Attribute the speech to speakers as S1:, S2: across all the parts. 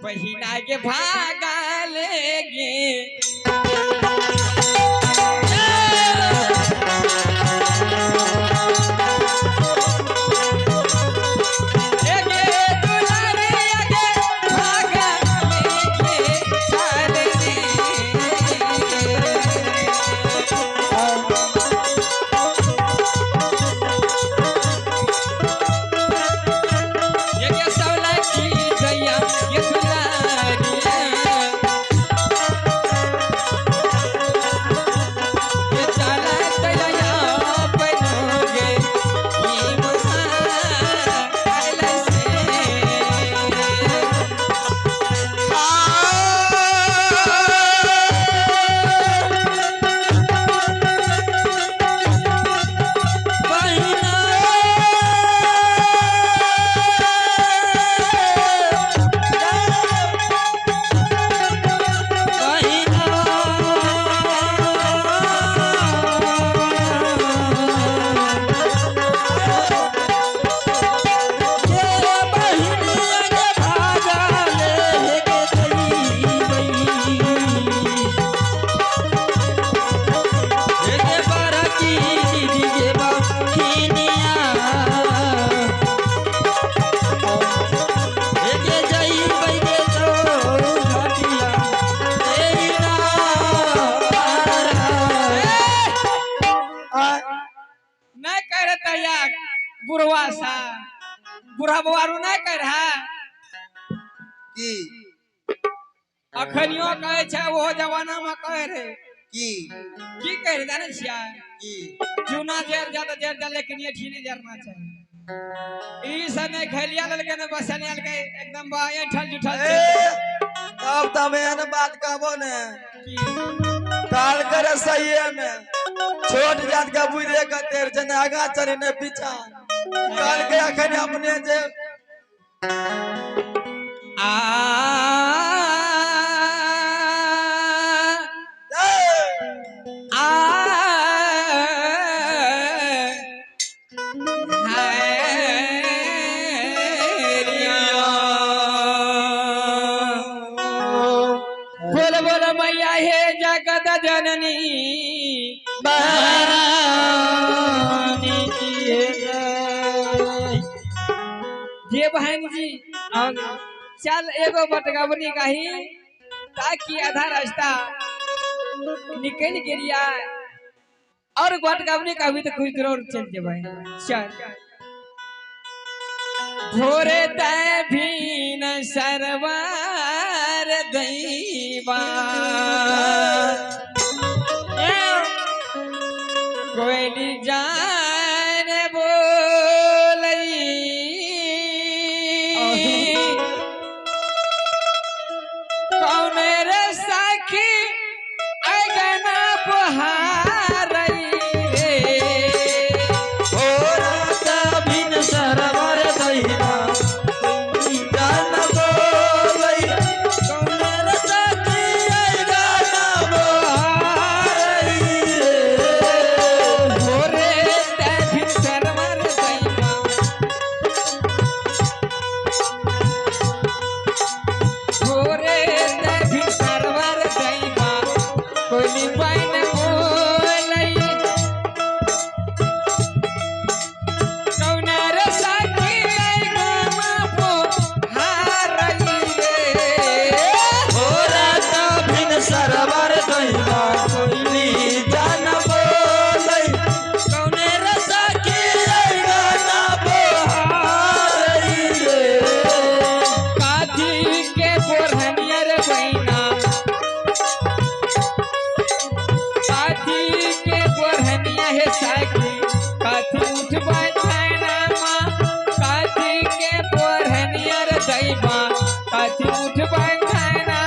S1: बहिना के भागा लेगे। बुढ़वा सा बुढ़ा बुआरू नहीं कर रहा
S2: की
S1: अखनियो कहे छे वो जमाना में कहे रे
S2: की
S1: की कह रहे जाने छिया
S2: की
S1: जूना जेर जा तो जेर जा लेकिन ये ठीक नहीं जरना चाहिए। ई सने खेलिया ललके ने बसनिया ललके एकदम बा ये ठल जुठल
S2: तब तब एहन बात कहबो ने काल करे सही में छोट जात के बुझे के तेर जने आगा चले ने पीछा काल के अखन अपने जे
S1: आ बोल बोल मैया हे जगत जननी जे बहन जी चल एगो बटगबनी कही ताकि आधा रास्ता निकल गिरिया और बटगबनी कभी तो कुछ दूर चल जेबै। चल भोरे तय भीन सरवार दैवा कोयली जान बोलई कौन रे सखी अगना बहारई रे
S2: भीन सरवर दैवा जान बोलई कौन रे सखी अगना बहारई रे
S1: भोरे तय भीन सरवर दैवा भोरे तय भीन सरवर दैवा कोयली बन बोलई कौन रे सखी अगना बहारई रे
S2: भीन सरवर दैवा कोयली जान बोलई कौन रे सखी अगना बहारई रे
S1: काथी के बोरहनिया रे बहिना काथी के बोरहनिया हे सखी काथी उठबै थाना काथी के बोरहनिया रे दैबा काथी उठबै थाना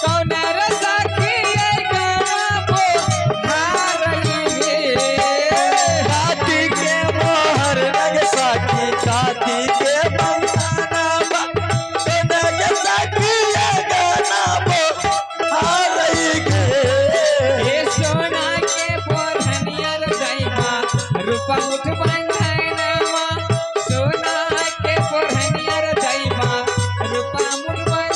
S1: कौन रे सखी अगना बहारई रे
S2: काती के मोहर रंग सखी काती के बंधना कौन के सखी अगना बहारई गे
S1: हे सोना के बोरहनिया रे दैबा रूपा उठबै थाना सोना के बोरहनिया रे दैबा रूपा मुठबै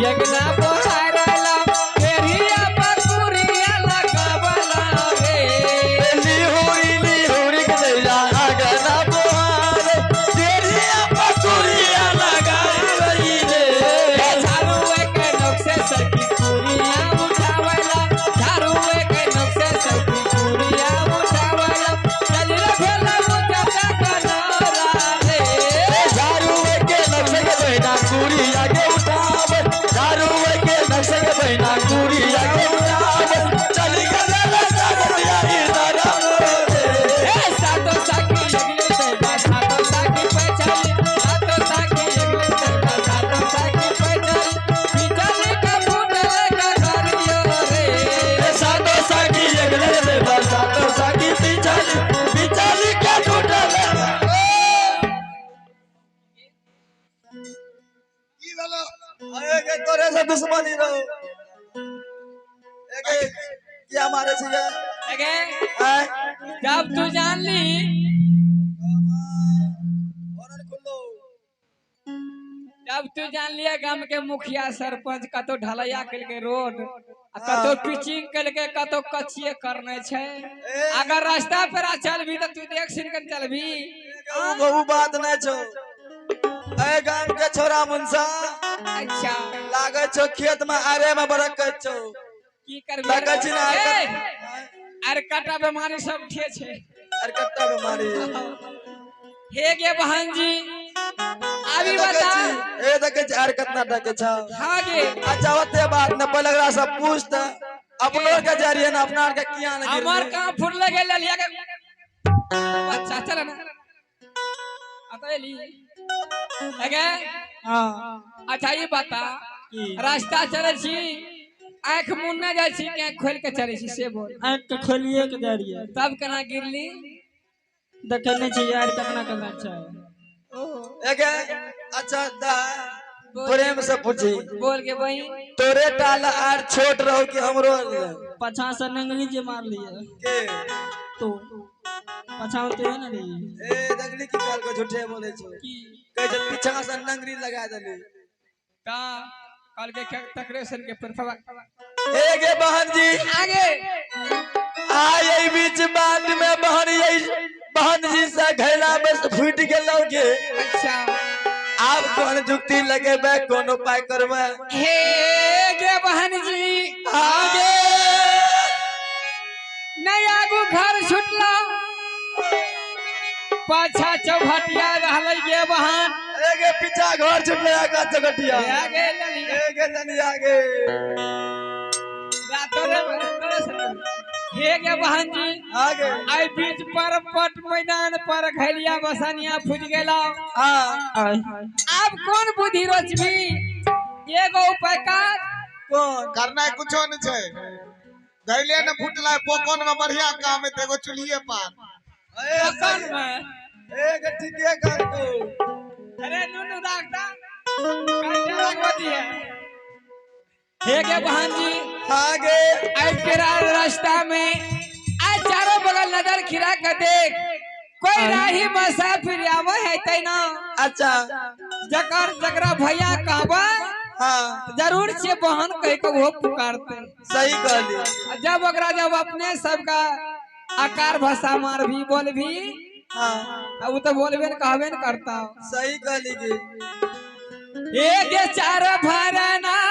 S1: यगना बहारला पेरिया पकुरिया लगावला रे।
S2: लिहुरी लिहुरी के दैया आगना बोहार तेरिया पकुरिया लगावई रे।
S1: हे झाड़ू के नोक से सखी कुरिया उठावला, झाड़ू के नोक से सखी कुरिया उठावला, चल रे भेला मुझा कनरा रे।
S2: झाड़ू के नक्शे के बहिना कुरिया के उठावे, झाड़ू के नक्शे के बहिना कुरिया के उठावे, चल गए सागरिया इधर रे।
S1: हे सातो साखी अगले तैबा सातो साखी पैचली, सातो साखी अगले तैबा सातो साखी पैचली, पिचली का फूटल का करियो रे।
S2: सातो साकी अगले रे सातो साकी पिछाली पिछाली के टूटल।
S3: की भेलो?
S2: अरे के तोरे से दुश्मनी रहो एके क्या मारे छी
S1: अगे
S2: आय
S1: जब तू जान ली,
S2: हॉर्न खुल्लो।
S1: जब तू जान लिया गांव के मुखिया सरपंच कतो ढलैया केलकै रोड आ कतो पिचिंग केलकै कतो कचिए करने छै, अगर रास्ता पर चलबी तो तू देख सुन के चलबी।
S2: ऊ बात नहीं छो ए गांव के छोरा मुंसा।
S1: अच्छा
S2: लागे छो खेत में आरे में बरकत छो
S1: की करबी?
S2: लगै छी ना
S1: ए, अरे कटा बेमारी सब ठे छै।
S2: अरे कट्टा बीमारी।
S1: हे गे बहन जी अभी बता।
S2: ए देखे छी आर कितना डके छो।
S1: हाँ गे।
S2: अच्छा ओते बात न पहले एकरा सब पूछ त अपनो के जरिए ना अपना के किया न
S1: हमार कहाँ फुटले गेल ललिया के। अच्छा चल ना अतः ली अगे।
S4: हाँ
S1: अच्छा ये बता
S4: की?
S1: रास्ता चले छी आँख मुन्ना जाइ छी कि आँख खोल के चले छी से बोल।
S4: आँख के खोलिए के जा रही है।
S1: तब केना गिरली?
S4: देखे नहीं छी यार कितना केना छै।
S2: एके अच्छा दा प्रेम से पूछी
S1: बोल के बही।
S2: तोरे टाल आर छोट रहो कि हमरो
S4: पछा से नंगली जे मार लिए
S2: के
S4: तो पछा तो है ना रे।
S2: ए नंगली की काल को झूठे बोले छो
S1: की
S2: कहे छै पीछा से नंगरी लगा देली
S1: का कल के तकरे सन के पर
S2: ए गे बहन जी
S1: आगे
S2: आ यही बीच बाट में बहन यही बहन जी से घैला बस फूट गेलौ के।
S1: अच्छा
S2: आब कोन जुक्ति लगेबे कोन उपाय करबे?
S1: हे गे बहन जी
S2: आगे
S1: नहीं आगू घर छुटला पाछा चौघटिया रहलै गे बहन।
S2: एगे पीछा घर छुटले आगा चौघटिया।
S1: आगे ललिया
S2: एगे ललिया आगे
S1: रातो रे तोरे से। हे गे बहन जी
S2: आगे
S1: आई बीच पर पट मैदान पर घैलिया बसनिया फूट गेला।
S2: हां
S1: अब कौन बुद्धि रोचबी? एगो उपाय कर।
S2: कौन
S3: करना कुछो नहीं छै। गैले ने फुटला पोकन में बढ़िया काम है एगो चूल्हिए पार।
S2: ए
S1: पोकन में
S2: एगे ठीके कर को।
S1: अरे नुनु डाक्टर काहे लगवती है? हे गे बहन जी
S2: आगे
S1: आई तेरा रास्ता में आज चारों बगल नजर खिरा के देख कोई राही मुसाफिर आवे है तै ना।
S2: अच्छा
S1: जकर जकरा भैया कहबा
S2: हाँ
S1: जरूर से बहन कह के वो पुकारते।
S2: सही कहली।
S1: जब ओकरा जब अपने सबका आकार भाषा मार भी बोल भी
S2: हाँ
S1: वो तो बोलबे न कहबे न करता।
S2: सही कहली की
S1: एक चार भरना